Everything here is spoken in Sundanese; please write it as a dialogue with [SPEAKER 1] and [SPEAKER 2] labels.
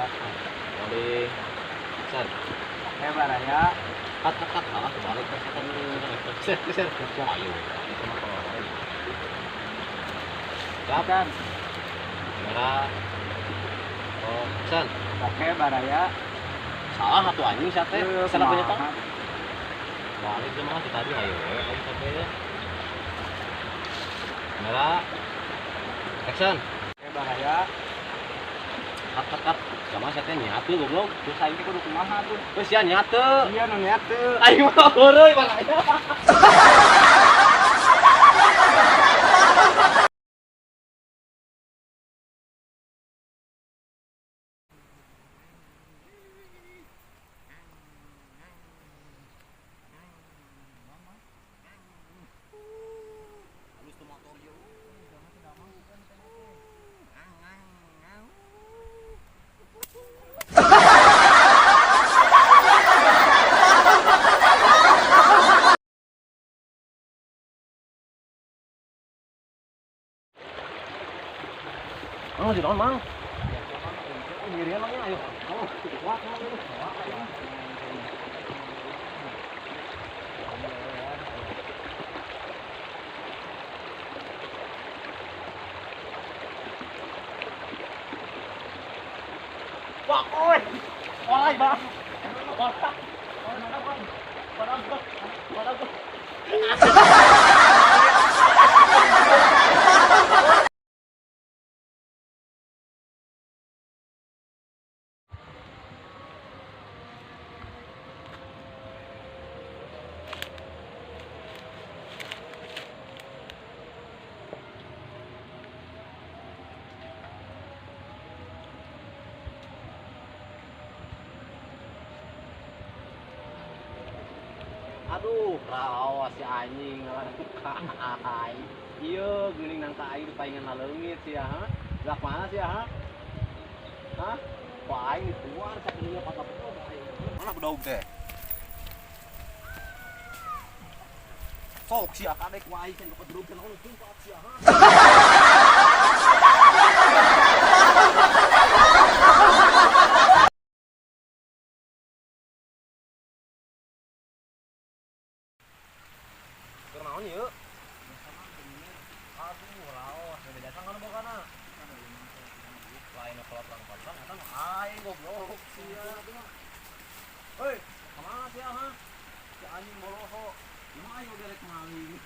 [SPEAKER 1] Rolling. Action.
[SPEAKER 2] Oke, baraya.
[SPEAKER 1] Cut cut cut. Ah, kebalik kan. Geser geser. Ayo. Itu mah kalau siap.
[SPEAKER 2] Action.
[SPEAKER 1] Kamera. Oh, action.
[SPEAKER 2] Oke, baraya.
[SPEAKER 1] Salah satu anjing sia teh. Salah punya
[SPEAKER 2] Kumaha?
[SPEAKER 1] Balik sama kan tadi ayo we aing teh ya. Kamera. Action.
[SPEAKER 2] Oke, baraya.
[SPEAKER 1] Cut cut cut. Sama sia teh niat tuh goblok.
[SPEAKER 2] Terus aing teh kudu kumaha tuh?
[SPEAKER 1] Terus sia niat teu.
[SPEAKER 2] Iya, nu niat teu.
[SPEAKER 1] Aing mah heureuy baraya. Mang, di dalam, Mang. Nyirian Mang, ayo. Oh, kuat, Mang. Wah, oi. Walai, Bang. Walai. Walai, Bang. Aduh, rawas si anjing ngalah ka aing. Ieu geuning nangka aing dipaingan laleungit sia, ha? Belah mana sia, ha? Hah? Kok aing dituar sakeuneunya patah aing. Mana bedog teh? Sok sia kadek ku aing kan bedog teh naon sumpah sia, ha? Keur naon ieu? Aduh, laos, beda jasa kan bogana. Lain kalau pelan-pelan eta mah aing goblok sia. Hei, kemana sia ha? Si anjing boloho. Kumaha ayo derek maling.